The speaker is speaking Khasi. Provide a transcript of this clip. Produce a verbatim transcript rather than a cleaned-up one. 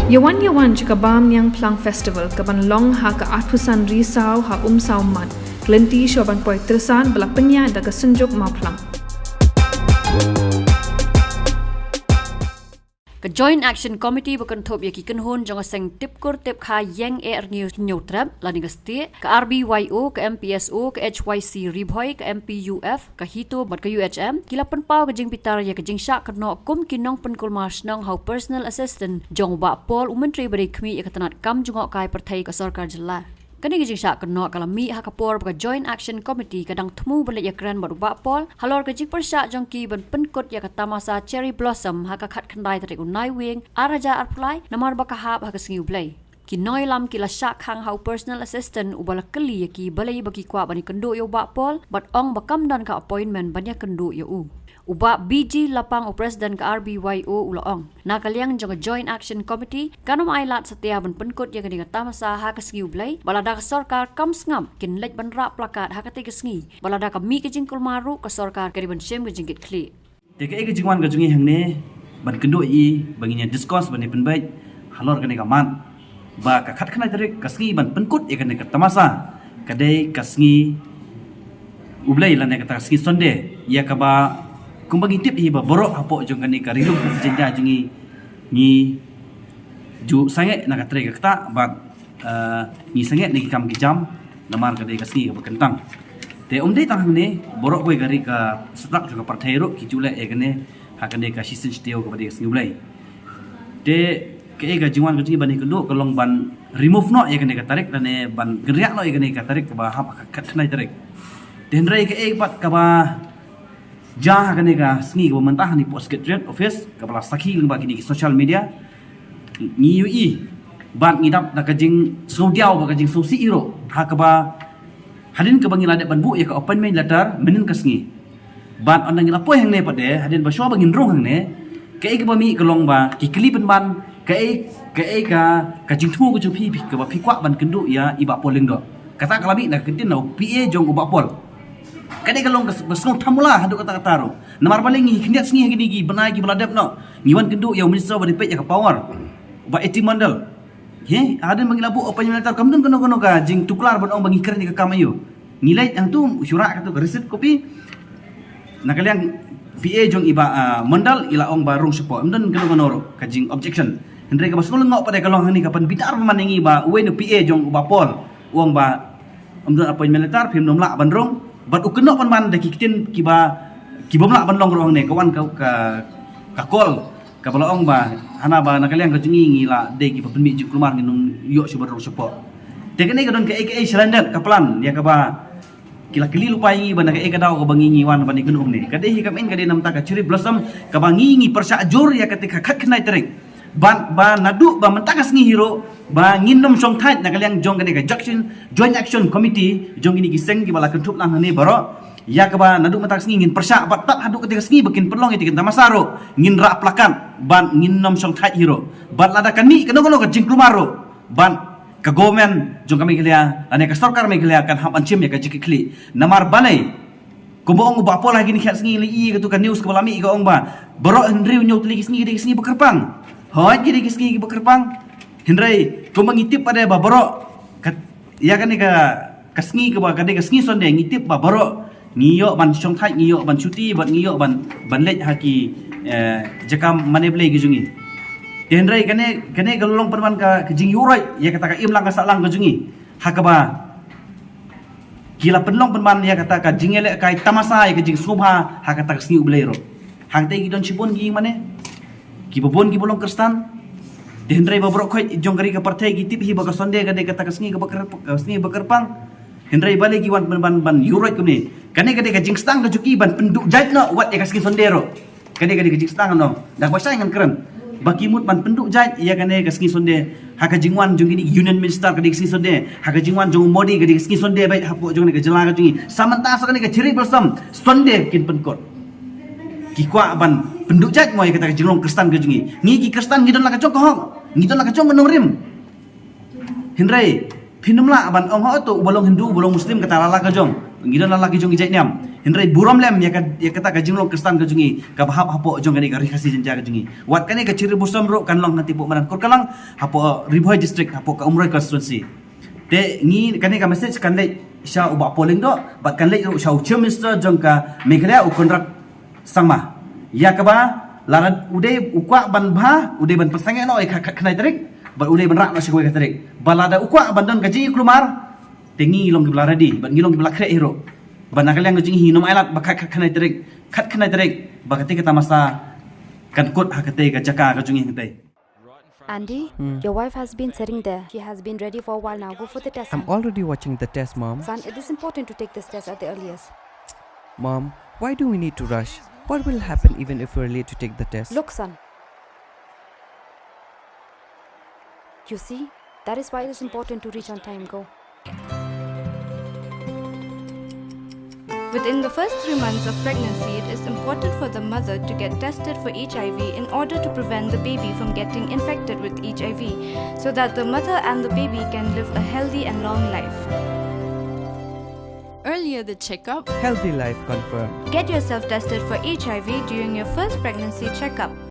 Yawan yawan jaka Bam Niang Phlang Festival ka ban long ha ka arphew san Risaw ha Umsaw Mat, ka lynti shuwa ban poi Tyrsan ba la pynïaid da ka Synjuk Mawphlang. Ka Joint Action Committee ba kynthup ïa ki kynhun jong ka seng Tipkur Tipkha Ïeng Eh Rngiew Hynñiewtrep lane ka STIEH, ka R B Y O, ka M P S O, ka H Y C Ri Bhoi, ka M P U F, ka HITO bad ka U H M ki la pynpaw ka jingbitar ïa ka jingshah kynnoh kum ki nongpynkulmar shnong ha u personal assistant jong u Bah Paul, u Myntri ba dei khmih ïa ka tnat kam jngohkai pyrthei ka sorkar jylla. Kane ka jingshah kynnoh ka la mih ha ka por ba ka Joint Action Committee ka dang thmu ban leit ïakren bad u Bah Paul halor ka jingpyrshah jong ki ban pynkut ïa ka tamasa Cherry Blossom ha ka khatkhyndai tarik u Naiwieng ar hajar arphew lai, namar ba ka hap ha ka sngi U Blei. Ki nongïalam ki la shah khang ha u personal assistant uba la kylli ïa ki balei ba ki kwah ban ïakynduh ïa u Bah Paul bad ong ba kam don ka appointment ban ïakynduh ïa u. U Bah B G Lapang, u President ka R B Y O, u la ong, na ka liang jong ka Joint Action Committee kan ym ailad satia ban pynkut ïa kane ka tamasa ha ka sngi U Blei, bad lada ka sorkar kam sngap kin leit ban rah plakat ha katei ka sngi, bad lada ka mih ka jingkulmar ruh ka sorkar ka dei ban shim ka jingkitkhlieh. Te kaei ka jingwan ka jong ngi hangne ban kynduh ïa i ba ngin ïa discuss ban ïa pynbeit halor kane ka mat ba ka khatkhyndai tarik ka sngi ban pynkut ïa kane ka tamasa ka dei ka sngi U Blei lane kata ka sngi Sunday, ïa kaba kumba ngi tip hi ba baroh hapoh jong kane ka ri lum Khasi Jaiñtia jong ngi ngi ju sangeh na ka trei ka ktah bad, eh, ngi sangeh na ki kam ki jam namar ka dei ka sngi kaba kyntang. Te ym dei tang hangne, baroh kawei ka ri ka satlak jong ka pyrthei ruh ki ju leh ïa kane ha kane ka shisien shatei kaba dei ka sngi U Blei. Te kaei ka jingwan ka jong ngi ban ïakynduh ka long ban remove noh ïa kane ka tarik lane ban kynriah noh ïa kane ka tarik kaba hap ha ka khatkhyndai tarik. Te hynrei kaei pat kaba jia ha kane ka sngi kaba mynta ha kane poh Secretariat Office kaba la sakhi lyngba kine ki social media, ngi ïohi bad ngi dap da ka jingsngewdiaw bad ka jingsngewsih hi ruh ha kaba hadien kaba ngi la dep ban buh ïa ka appointment letter mynhynnin ka sngi. Bad ynda ngi la poi hangne pat de, hadien ba shuwa ba ngin rung hangne, kaei kaba mih ka long ba ki kylli pynban kaei, kaei ka, ka jingthmu ka jong phi kaba phi kwah ban kynduh ïa i Bah Paul Lyngdoh. Kata ka la mih na ka ktien na u P A jong u Bah Paul. Ka dei ka long ka, ka sngewthuh mula haduh katta katta ruh. Namar balei ngi khyndiat sngi ha kine ki bnai kiba la dep noh ngi wan kynduh ïa u minister ba dei peit ïa ka power, Bah A T Mondal. He, hadien ba ngi la buh appointment letter kam don kano kano ka jingtuklar ban ong ba ngi kren ïa ka kam aïu. Ngi leit hangtu shu rah katu ka receipt copy. Na ka liang P A jong i Bah, ah, Mondal i la ong ba rung shapoh, ym don kano kano ruh ka jing objection. Hynrei kaba sngewlyngngoh pat de ka long hangne ka pynbitar ba man ïa ngi ba uwei na P A jong u Bah Paul u ong ba ym don appointment letter, phim nym lah ban rung. Bad u kynnoh pynban da ki ktien kiba, kibym lah ban long ruh hangne, ka wan ka, ka, ka call kaba la ong ba hana ba na ka liang ka jong ngi ngi la dei kiba pynmih jingkulmar, ngin nym ïoh shuh ban rung shapoh. Te kane ka don kaei kaei shalyndet ka plan ïa kaba ki la kylli lypa ïa ngi ba na kaei ka daw kaba ngi ngi wan ban ïakynduh hangne. Ka dei hi kam in, ka dei namar ka Cherry Blossom kaba ngi ngi pyrshah jur ïa katei ka khatkhyndai tarik. Bad ba naduh ba mynta ka sngi hi ruh ba ngin nym shongthait na ka liang jong kane ka Joint Action, Joint Action Committee jong kine ki seng kiba la kynthup lang hangne baroh. Ïa kaba naduh mynta ka sngi ngin pyrshah bad tad haduh katei ka sngi ba kin pynlong ïa katei ka tamasa ruh ngin rah plakat bad ngin nym shongthait hi ruh. Bad lada kan mih kano kano ka jingkulmar ruh bad ka government jong ka Meghalaya lane ka sorkar Meghalaya kan hap ban shim ïa ka jingkitkhlieh. Namar balei? Kumba ong u Bah Paul ha kine ki hynriew sngi, la ïohi katu ka news kaba la mih ka ong ba baroh hynriew hynñiew tylli ki sngi ki dei ki sngi ba kyrpang. Hooid, ki dei ki sngi kiba kyrpang. Hynrei kumba ngi tip pat de ba baroh ka, ïa kane ka, ka sngi kaba ka dei ka sngi Sunday ngi tip ba baroh ngi ïoh ban shongthait, ngi ïoh ban shuti bad ngi ïoh ban, ban leit ha ki, eh, jaka mane Blei ki jong ngi. Te hynrei kane, kane ka long pynban ka, ka jingïuhroit ïa kata ka imlang ka sahlang ka jong ngi ha kaba ki la pynlong pynban ïa kata ka jingïalehkai tamasa ïa ka jingsngewbha ha kata ka sngi U Blei ruh. Hangtei ki don shibun ki ïing mane, kiba bun kiba long Khristan. Te hynrei ba baroh khoit jong ka ri ka pyrthei ki tip hi ba ka Sunday ka dei kata ka sngi kaba kyr-, ka sngi ba kyrpang. Hynrei balei ki wan pynban ban ïuhroit kumne? Kane ka dei ka jingsdang ka jong ki ban pynduh jait noh wat ïa ka sngi Sunday ruh. Ka dei, ka dei ka jingsdang noh. Da kaba shai ngan kren ba ki mut ban pynduh jait ïa kane ka sngi Sunday. Ha ka jingwan jong kine Union Minister ka dei ka sngi Sunday. Ha ka jingwan jong u Modi ka dei ka sngi Sunday beit hapoh jong kane ka jylla ka jong ngi. Sa mynta sa kane ka Cherry Blossom Sunday kin pynkut. Ki kwah ban pynduh jait mo ïa kata ka jinglong Khristan ka jong ngi. Ngi ki Khristan ngi don la ka jong ka hok, ngi don la ka jong ka nongrim. Hynrei phin nym lah ban ong, "Ho to, uba long Hindu, uba long Muslim, kata la la ka jong." Ngi don la la ki jong ngi jait niam. Hynrei burom lem ïa ka, ïa kata ka jinglong khristan ka jong ngi kaba hap hapoh jong kane ka Ri Khasi Jaiñtia ka jong ngi. Wat kane ka Chiri Blossom ruh kan long hangtei hapoh madan Kurkalang, hapoh, uh, Ri Bhoi District, hapoh ka Umroi constituency. Te ngi kane ka message kan leit sha u Bah Paul Lyngdoh bad kan leit ruh sha u Chief Minister jong ka Meghalaya, u Conrad Sangma, ïa kaba lada u dei u kwah ban bha, u dei ban pynsangeh noh ïa ka khatkhyndai tarik, bad u dei ban rah noh sha kawei ka tarik. Ba lada u kwah ban don ka jingïakhun mar, te ngi long kiba la ready bad ngi long kiba la khreh hi ruh. Ba na ka liang ka jong ngi hi, ym ailad ba khat, khatkhyndai tarik, khatkhyndai tarik ba katei ka tamasa kan kut ha katei ka jaka ka jong ngi hangtei. Andy, your wife has been sitting there. She has been ready for a while now. Go for the test, I'm son. Already watching the test, Mom. Son, it is important to take this test at the earliest. Mom, why do we need to rush? What will happen even if we're late to take the test? Look, son. You see, that is why it is important to reach on time. Go. Within the first three months of pregnancy, it is important for the mother to get tested for H I V in order to prevent the baby from getting infected with H I V, so that the mother and the baby can live a healthy and long life. Earlier the checkup, healthy life confirmed. Get yourself tested for H I V during your first pregnancy checkup.